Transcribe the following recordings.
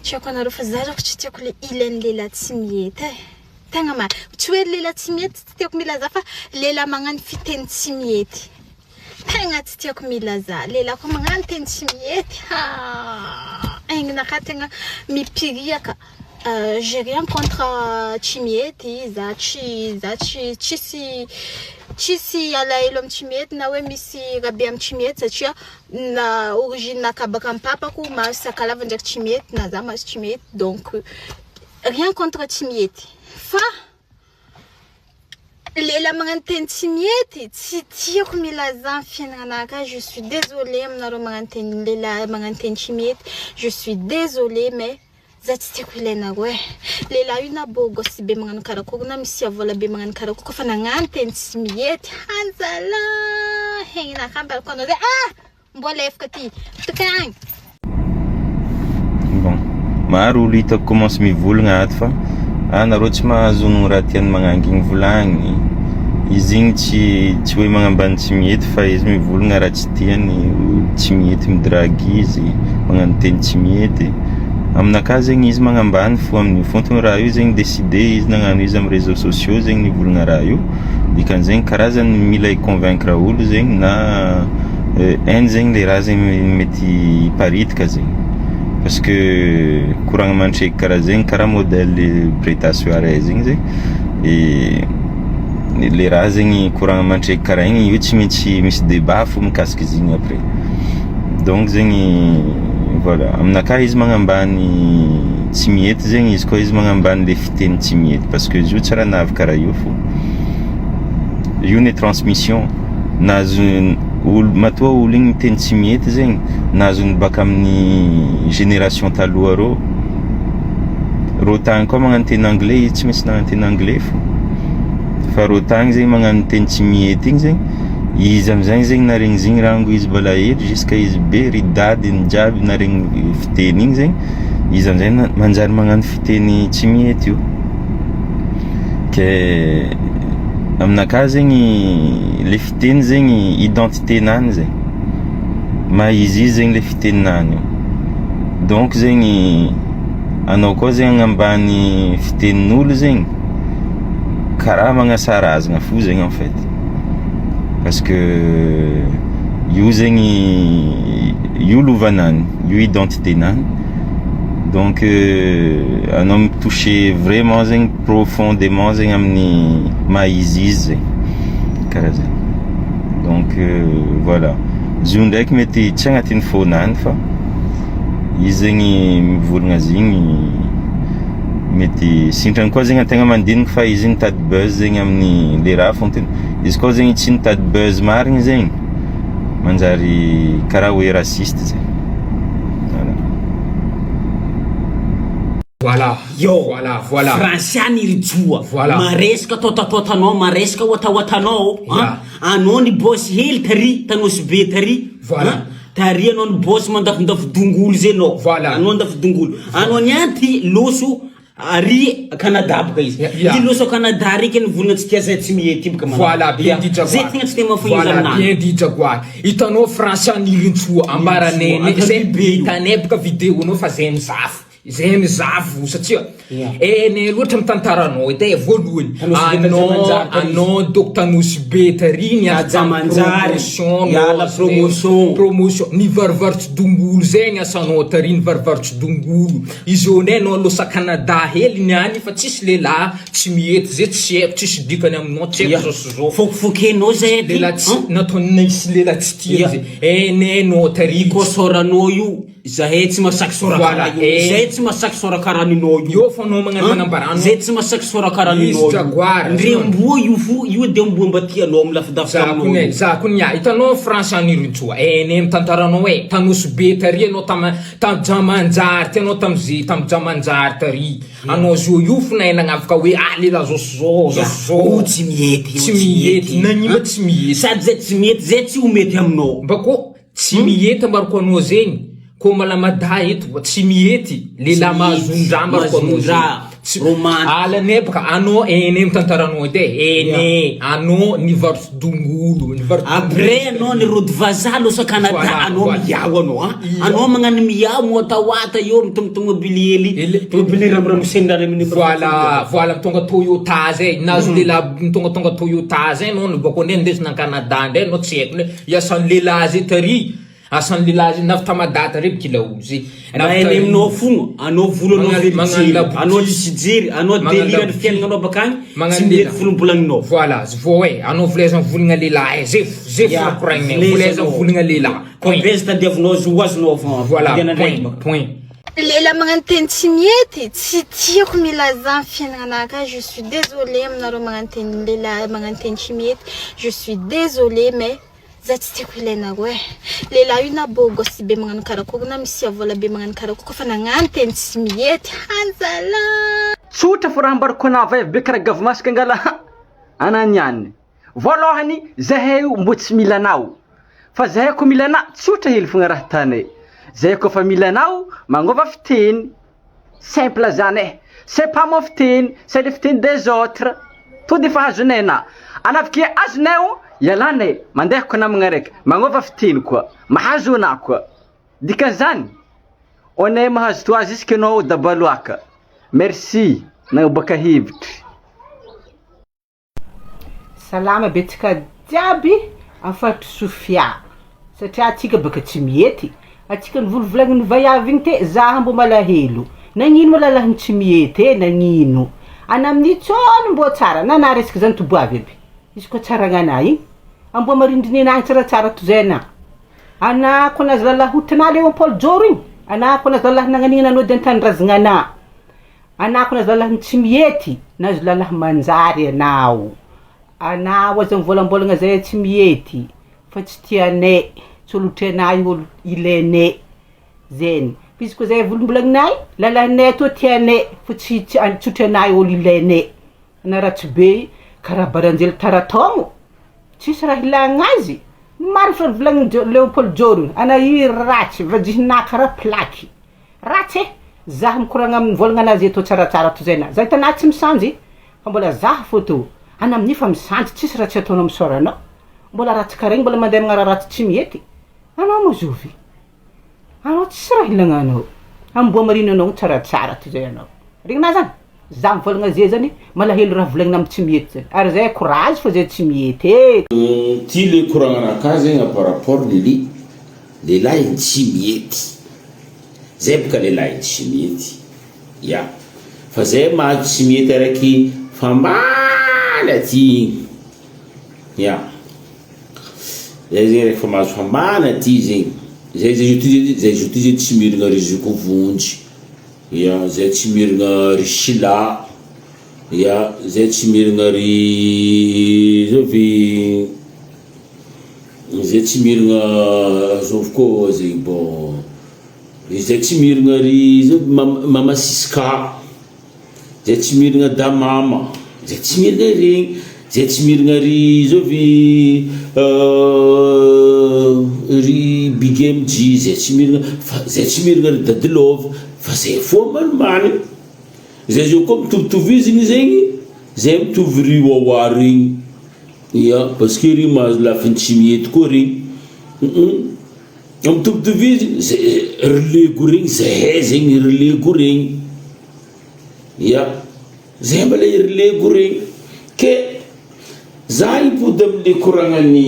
Tsy haiko anareo fa za zao tsy tiako le ilain'ny lehilahy tsy mihety e. Tegna marina. Tsy hoe lehilahy tsy mihety tsy tiako milaza fa lehilahy magnano fiteny tsy mihety. Tegna tsy tiako milaza. Lehilahy koa magnano teny tsy mihety. Haa. Aignanakahy tegna mipiriaka. J'ai rien contre tsy mihety, za tsy za tsy tsisy tsisy alahelo amin'ny tsy mihety na hoe misy raha be amin'ny tsy mihety satria na origine nakahy baka amin'ny papako mahazo sakalava ndraiky tsy mihety na za mahazo tsy mihety donc rien contre tsy mihety fa lehilahy magnano teny tsy mihety tsy tiako milaza amin'ny fiaignananakahy, je suis désolée aminareo magnano teny lehilahy magnano teny tsy mihety, je suis désolée mais Za tsy tiako ilainareo eh. Lehilahy io na beau gosse be magnano karakory na misia vola be magnano karakory koa fa nagnano teny tsy mihety hanjala hegnanakahy ambarako anao zay ah! Mbola efaka ty tokagny. Bon, maro olo hitako commence mivolagna ato fa ah nareo tsy mahazo ny raha tiany magnangigny volagniny, izy igny tsy tsy hoe magnambany tsy mihety fa izy mivolagna raha tsy tiany, olo tsy mihety midrague izy, magnano teny tsy mihety. Aminakahy zegny izy magnambany fo amin'io fôtony raha io zegny décidé izy nagnano izy amin'ny réseaux sociaux zegny nivolagna raha io, dikan'izegny karazany mila hi-convaincre olo zegny na hainy zegny le raha zegny mety hiparitaka zegny parce que koragna mandreky karaha zegny karaha modèle Breta Suarez igny zegny le raha zegny koragna mandreky karaha igny io tsy maintsy misy débat fo mikasika izy igny après. Donc zegny voilà, aminakahy izy magnambany tsy mihety zegny izy koa izy magnambany le fiteny tsy mihety parce que izy io tsy raha navy karaha io fô io ny transmission nahazo olo matoa olo igny miteny tsy mihety zegny nahazony baka amin'ny génération taloha rô, rô tagny koa magnano teny anglais izy tsy maintsy nagnano teny anglais fô fa rô tagny zegny magnano teny tsy mihety igny zegny Izy amizay zegny naregny zegny rango izy mbola hely jusqu'à izy be ry dadiny jiaby naregny fiteny igny zegny izy amizay manjary magnano fiteny tsy mihety io ke aminakahy zegny le fiteny zegny identité nany zegny maha izy izy zegny le fiteninany io donc zegny anao koa zegny agnambany fitenin'olo zegny karaha magnasara razana fo zegny en fait. Parce que io zegny io lovanany, io identité-nany donc anao mi-toucher vraiment zegny profondément zegny amin'ny maha izy izy zegny, karaha zegny donc voilà, izy io ndraiky mety tsy agnatin'ny fônany fa izy zegny mivolagna azy igny Mety sintrany koa zegny antegna mandiniky fa izy nitady buzz zegny amin'ny le raha fôntiny izy koa zegny tsy nitady buzz marigny zegny manjary karaha hoe raciste zegny voilà. Voilà, Yo, voilà, voilà. Francia Nirijoa, Voilà. maresaka tôtatôtanao, maresaka oataoatanao, an, Ya. anao ny boss hely tary, tanosy be tary, Voilà. an, Tary anao ny boss mandafondafo dongolo zay anao. Voilà. Anao andafo dongolo. Anao niany ty loso ary Canada boka izy. Yeah. Ty loso Canada raiky ny volana tsy tia zay tsy mihety boka manao. Voilà, bien dit Jaguar. Zay tegna tsy tia mahafoy izy Voilà, aminany. bien dit Jaguar. Hitanao Francia Nirintsoa ambaranay Nirintsoa, zay be io. hitanay boka vidéo-nao fa zay mizaha. Zay mizaha vo satria hainay loatra ny tantaranao edy e voalohany anao anao doko Nosy be tary niady tamin'ny promotion promotion promotion nivarivarotry dongolo zay ny asanao tary nivarivarotry dongolo izy eo ndray anao losa Canada hely niany fa tsisy lehilahy tsy mihety zay tsy haiko tsisy dikany aminao tsy haiko zao sy zao Fokifokenao zay edy lehilahy tsy nataony nisy lehilahy tsy tia zay hainay anao tary Ikôsôranao io. Zahay tsy masaky sora Voilà, karaha io. eh. Zahay tsy masaky sora karaha ninao io. Eo fa anao magnano manambarano. Zahay tsy masaky sora karaha Izy ninao io. Jaguar. Ndre amboa io fo, io de amboa mba tianao milafidafitra Za aminao koa io. za koa nia hitanao France any Rintsoa ene mitantaranao e tanosy be tary anao tam tam jamanjary ty anao tam ze tam jamanjary tary anao zao io fo nahay nagnavaka hoe ah lehilahy zao sy zao zao sy zao Oh tsy mihety, oh tsy mihety nagnino tsy mihety Sady zay tsy mihety zay tsy ho mety aminao. mba koa Tsy mihety ambarako anao zegny, ko malama dahy eto tsy mihety, lehilahy mahazon-draha ambarako anao zegny. Tsy Romantique. Alane baka anao ene mitantaranao edy e, ene anao nivarotry dongolo, nivarotry Après anao nirody vazaha loso Canada Voilà, anao voilà. miao anao an. Ia. Anao magnano miao moataoata eo mitongotongobily hely. Ele- Tômôbily ramiramosenina any amin'ny Voilà, voilà mitonga Toyota zay, nahazo lehilahy mitongatonga Toyota zay anao nibôka ndray ndesina any Canada ndray anao tsy haiko ndray, iasan'ny lehilahy zay tary, asan'ny lehilahy zay navy Tamada tary bikila olo zay. Raha eny aminao fogna, anao vola anao Magnano- very magnano jery, la anao boutique. tsisy jery, anao Magnano délire la ny boutique. fiaignananao bakagny, Magnano tsy mety lehilahy. volombolaninao. Voilà, vo e, anao volaiza volagna lehilahy e, zay zay Ya, firakoragnay, volaiza volagna lehilahy. Point. Koa tadiavinao azo ho azonao avant. Voilà, Andehanana point, ndraiky baka. point. Lehilahy magnano teny tsy mety, tsy tiako milaza amin'ny fiaignananakahy, je suis désolée aminareo magnano teny lehilahy magnano teny tsy mety, je suis désolée mais za tsy tiako ilainareo e. Lehilahy io na beau gosse be magnano karakory na misy vola be magnano karakory koa fa nagnano teny tsy mety, hanjala. Tsotra fo raha ambarako anah vavy be karaha gavomasaka angala anah niany. Voalohany zahay io mbo tsy mila anao fa zahay ko mila anah tsotra hely fogna raha atanay. Zahay koa fa mila anao magnova fiteny, simple zany eh, c'est pas mon fiteny c'est le fiteny des autres, to de efa azonay anah, anah avy ke azonay o ialanay mandeha ko namagna araiky magnova fiteny koa mahazo anah koa, dikan'izany on est mahazo toi jusque anao dabaloaka, merci nagnaboaka hevitry. Salama be tsika jiaby amy faritry Sofia satria atsika baka tsy mihety, atsika nivolovolagniny vaiavy igny te zah mbô malahelo, nagnino ma lalahiny tsy mihety e nagnino? Ana amin'io tsôny mbô tsara nana resaka zany toboavy aby, izy koa tsara gn'ana igny, amboa marindriny anahy tsaratsara toy zay ana, ana koa nahazo lalahy hotinà Léopold Joro igny, ana koa nahazo lalahy nagnan'igny nanody an-tanindrazagna ana. Anako nahazo lalahy tsy mihety, nahazo lalahy manjary anao. Anao aza mivolambolagna zay tsy mihety fa tsy tianay, tsy olo tianay olo ilainay, zegny. F'izy koa zay volombolagnay, lalahinay tô tianay fa tsy tsy tsotranay olo ilainay. Anao ratsy be karaha baranjely tara taogno, tsisy raha ilagna azy. Marigny fa volagnin'i Jo- Léopold Joro, anao io ratsy, vajihinà karaha plaky. Ratsy e! Zah mikoragna am mivolagna anazy eto tsaratsara toy zay na zah hitanah tsy misanjy fa mbola zah fô tô ana amin'io fa misanjy tsisy raha tsy ataonao misaora anao mbola ratsy kara igny mbola mandeha amina raha ratsy tsy mihety anao moa zovy anao tsisy raha ilagna anao amboa marina anao tsaratsara toy zay anao regninah zany zah mivolagna zay zany malahelo raha volagnina am tsy mihety zany ary zay courage fa zay tsy mihety e! Ty le koragnanakahy zegny par rapport le lehilahy tsy mihety. Zay boka lehilahy tsy mety ya fa zay mahazo tsy mety araiky fambaly aty igny ya zay zegny refa mahazo fambaly aty zegny zay zay zao ty zay zao ty zay tsy mirina ry zoky vonjy ya zay tsy mirina ry sila ya zay tsy mirina ry zovy Izay tsy mirina zovy koa zegny bon izay tsy mirina ry zovy mama siska, zay tsy mirina damama, zay tsy mirina regny, zay tsy mirina ry zovy ry big MJ, zay tsy mirina fa zay tsy mirina ry dady love fa zay fô manimanigny, zay zao koa mitovitovizigny zegny zay mitovy ry wawa regny. Ya, parce que ry mahazo lafiny tsy mihety koa regny, hum ampitovitoviziny zay ry lego regny zahay zegny ry lego regny, ya zay mbola ry lego regny, ke za hipody amle koragnan'ny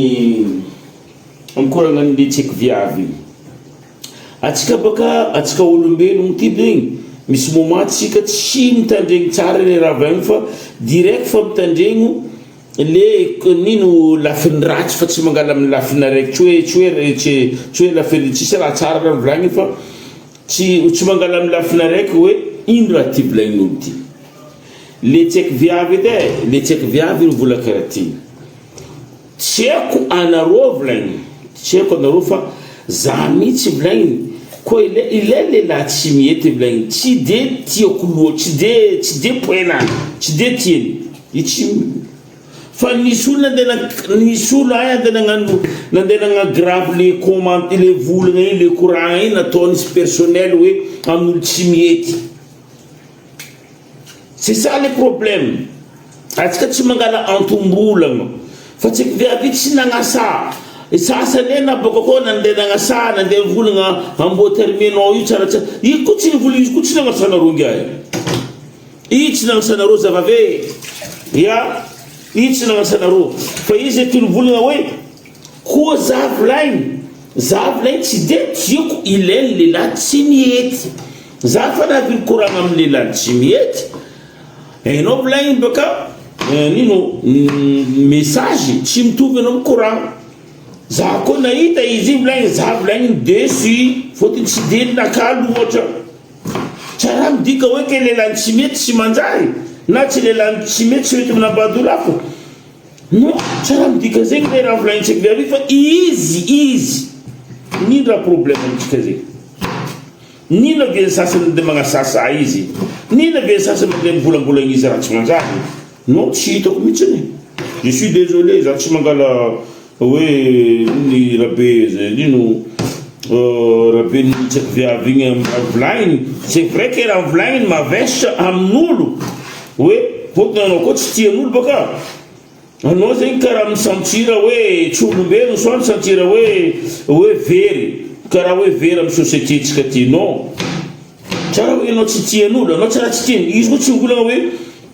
am koragnan'le tsaiky viavy igny, atsika baka atsika olombelogno ty zegny misy moment tsika tsy mitandregny tsara le raha volagniny fa direct fa mitandregno Le nino lafiny ratsy fa tsy mangala amin'ny lafiny araiky tsy hoe tsy hoe tsy tsy hoe lafiny tsisy raha tsara raha volagniny fa tsy tsy mangala amin'ny lafiny araiky hoe ino raha ty volagnin'olo ty le tsy haiko viavy edy e le tsy haiko viavy mivola karaha ty tsy haiko anareo volagniny tsy haiko anareo fa za mihitsy volagniny koa ilay ilay lehilahy tsy mihety volagniny tsy de tiako loatra tsy de tsy de point-na tsy de tiany I tsy fa nisy olona andeha na nisy olo ahy andeha nagnano nandeha nagnagrave le comment le volagna igny le koragna igny nataony izy personnel hoe amin'olo tsy mihety. C'est ça le problème. Atsika tsy mangala antom-bolagna fa tsaiky viavy tsy nagnasa sasany e na bôka koa nandeha nagnasa nandeha nivolagna amboa terminao io tsara tsara io koa tsy nivolagna izy koa tsy nagnasa anareo ngiahy io tsy nagnasa anareo zavave e ya io tsy nagnasa anareo fa izy eto nivolagna hoe koa za volaigny za volaigny tsy de tiako ilainy lehilahy tsy mihety za fa navy nikoragna amin'ny lehilahy tsy mihety Enao volaigny baka nino message tsy mitovy enao mikoragna za koa nahita izy igny volaigny za volaigny deçu fôtony tsy de naka loatra tsy raha midika hoe ke lehilahy tsy mety tsy manjary na tsy lehilahy tsy mety tsy mety manambady olo hafa non tsy raha midika zegny le raha volaignintsika viavy fa izy izy nino raha problème amintsika zegny. N'inona ve ny sasany mandeha magnasasa izy? N'inona ve ny sasany mandeha mivolambolagna izy raha tsy manjary? Non tsy hitako mihitsiny e! Je suis désolé za tsy mangala hoe ny rabe ino rabe nitsaky viavy igny am raha volagniny, c'est vrai que raha volagniny mavesatra amin'olo hoe fôtony anao koa tsy tian'olo baka. Anao zegny karaha mi-sentir hoe tsy olombelogno soit mi-sentir hoe hoe very, karaha hoe very am société tsika ty, non, tsara hoe anao tsy tian'olo, anao tsy raha tsy tiany, izy koa tsy mivolagna hoe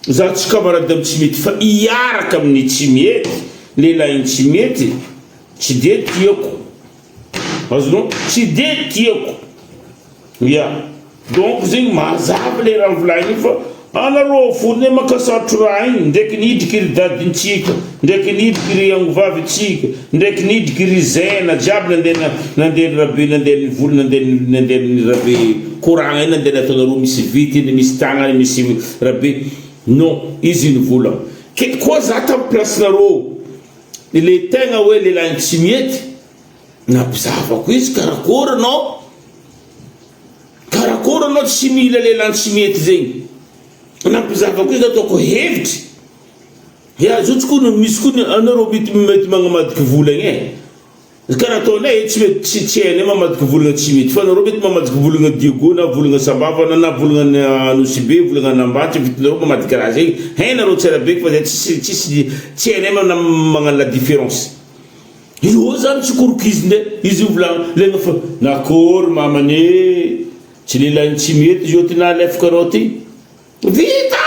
za tsy camarade am tsy mety fa hiaraka amin'ny tsy mety, lehilahy tsy mety tsy de tiako, azonao, tsy de tiako. Ya, donc zegny mazava le raha volagniny fa anareo fony maka sarotro raha igny, ndraiky nidriky ry dadintsika, ndraiky nidriky ry angovavintsika, ndraiky nidriky ry zena jiaby nandeha nandeha rabe nandeha nivola nandeha nandeha nirabe koragna igny nandeha nataonareo misy vitiny misy tagnany misy rabe non izy nivolagna ke koa za tamy place nareo le tegna hoe lehilahy tsy mety Nampizavako izy karakôry anao karakôry anao tsy mila lehilahy tsy mety zegny nampizavako izy nataoko hevitry ya zao tsy koa misy koa ny anareo mety mety magnamadiky vola igny e karaha ataonay e tsy mety tsy tsy hainay mamadiky volagna tsy mety fa anareo mety mamadiky volagna Diego na volagna Sambava na na volagna Anosibe volagna Anambanja vitanareo mamadika raha zegny hainareo tsara be fa zay tsisy tsisy tsy hainay magnano la différence. Io zany tsy korokiziny de izy io volagny legna fa nakory mamany e tsy lelahiny tsy mety izy io ty nalefaka anao ty vita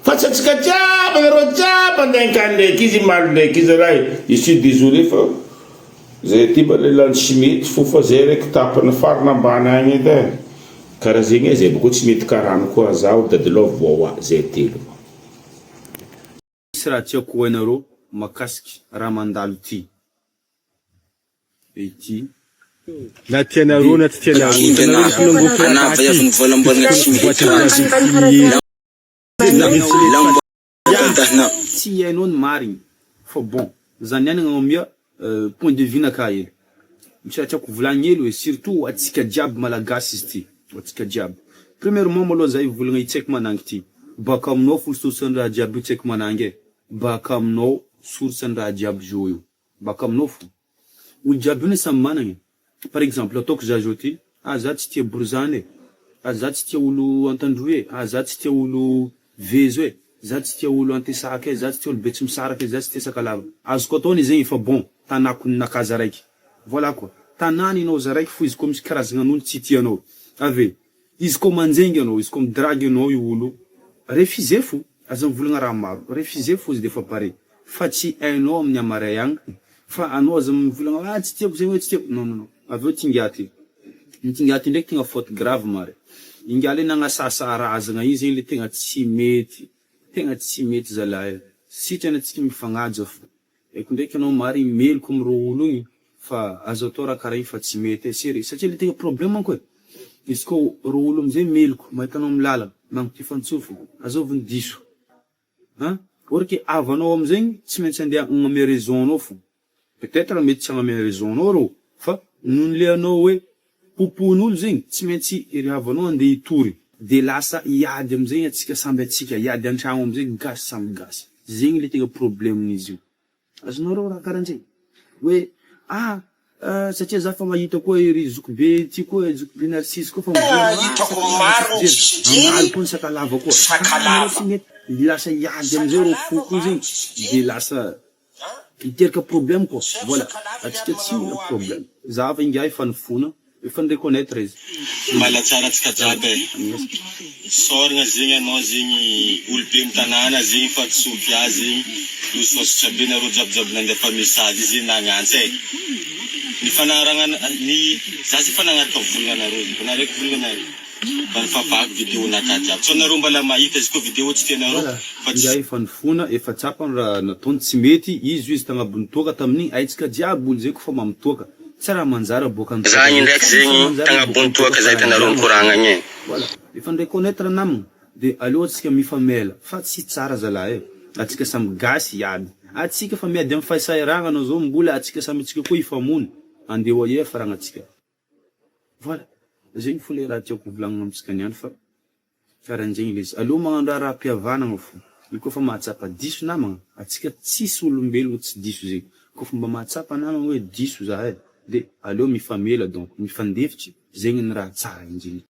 fa tsy atsika jiaby anareo jiaby andeha ankany ndraiky izy himaly ndraiky izy raha e je suis désolé fa zay aty mba lelahiny tsy mety fo fa zay raiky tapany farany ambany agny edy e karaha zegny e zay bôko tsy mety karana koa zaho dadilove wawa zay telo. Misy raha tiako ho hainareo makasiky raha mandalo ty ity. Na tianareo na tsy tianareo, hitanareo misy mangotra aty, Tsy hainao ny marigny fa bon za niany nagnomia point de vue nakahy hely. Misy raha tiako volagniny hely hoe surtout ho antsika jiaby malagasy izy ty, ho antsika jiaby. Premièrement malôha za hivolagna i tsy haiko manangy ty, baka aminao folo source ny raha jiaby io tsy haiko manangy e, baka aminao source ny raha jiaby zo io, baka aminao fo. Olo jiaby io ne samy managna e. Par exemple ataoko za zao ty, ah za tsy tia borizano e, ah za tsy tia olo antandroy e, ah za tsy tia olo vezo e, za tsy tia olo antesaka e, za tsy tia olo betsimisaraka e, za tsy tia sakalava. Azoko atao anie zegny fa bon tanako ninakahy za raiky. Voilà quoi. Tanàna enao za raiky fo izy koa misy karazagna an'olo tsy tianao. Ave, izy koa manjengy anao, izy koa midrague anao io olo, refuser fo, aza mivolagna raha maro, refuser fo izy defa pare. Fa tsy hainao amin'ny hamaray agny fa anao aza mivolagna hoe ah tsy tiako zegny hoe tsy tiako, non non non, avy eo ty ngiahy ty, ty ngiahy ty ndraiky tegna faute grave mare, ingahy le nagnasasa razagna igny zegny le tegna tsy mety, tegna tsy mety zalahy e, sitrany antsika mifagnaja fo, haiko ndraiky anao marigny meloko amreo olo igny fa aza atao raha karaha igny fa tsy mety e, serieux, satria le tegna problème manko e, izy koa reo olo amizay meloko mahita anao amy lalana magnitifa antsofiny, azovy ny diso. An! Or que havanao amizegny tsy maintsy andeha hagnamia raison anao fo, peut etre mety tsy hagnamia raison anao reo fa noho le anao hoe popohin'olo zegny tsy maintsy ry havanao andeha hitory de lasa hiady amizegny atsika samby atsika, hiady antragno amizay gasy samby gasy, zegny le tegna problème n'izy io. Azonareo raha karanjegny? Hoe ah! Satria za fa mahita koa ery zokibe ty koa zokibe Narcisse koa fa mivolagna Hitako ah maro sakalava tsisy jery mamaly koa ny sakalava koa ah sakalava. tsy mety lasa hiady amizay reo foko io zegny de lasa hiteraka problème koa voilà atsika tsy mila problème za fa ingahy efa nifona efa ni-reconnaitre izy. Mbala tsara antsika jiaby e. Isaoragna zegny anao zegny olobe am tanàna zegny fa tsy Sofia zegny misaosatra be nareo jiaby jiaby nandefa message zegny nagnantsa e. Ny fanaragna ny za zegny fa nagnaraka volagna anareo zegny fa naraiky volagna mba nifafako video naka jiaby sao nareo mbala mahita izy koa video tsy tianareo Voilà, fa tsy ingahy efa nifona, efa tsapany raha nataony tsy mety, izy izy tagnabon'ny toaka tamin'igny, haitsika jiaby olo zay kofa mamo toaka, tsy raha manjary aboakan'ny toaka Zagny zay, ndraiky tsisy zegny manjary aboakan'ny tagnabon'ny toaka toaka fa zay raha hitanareo mijanona mikoragna agny e. Voilà, efa ni-reconnaitre namagna, de aleo atsika mifamela fa tsy tsara zalahy e, atsika samy gasy hiady, atsika fa miady amy fahisahiragna anao zao mbola atsika samy atsika koa hifamono, andeha ho aia faragnatsika. Voilà, zegny fo le raha tiako volagnina amitsika niany fa karanjegny le izy, aleo magnano raharaham-pihavanagna fo, io koa fa mahatsapa diso namagna, atsika tsisy olombelogno tsy diso zegny, kôfa mba mahatsapa namagna hoe diso za e, de aleo mifamela donc, mifandefitry, zegny ny raha tsara indrindra.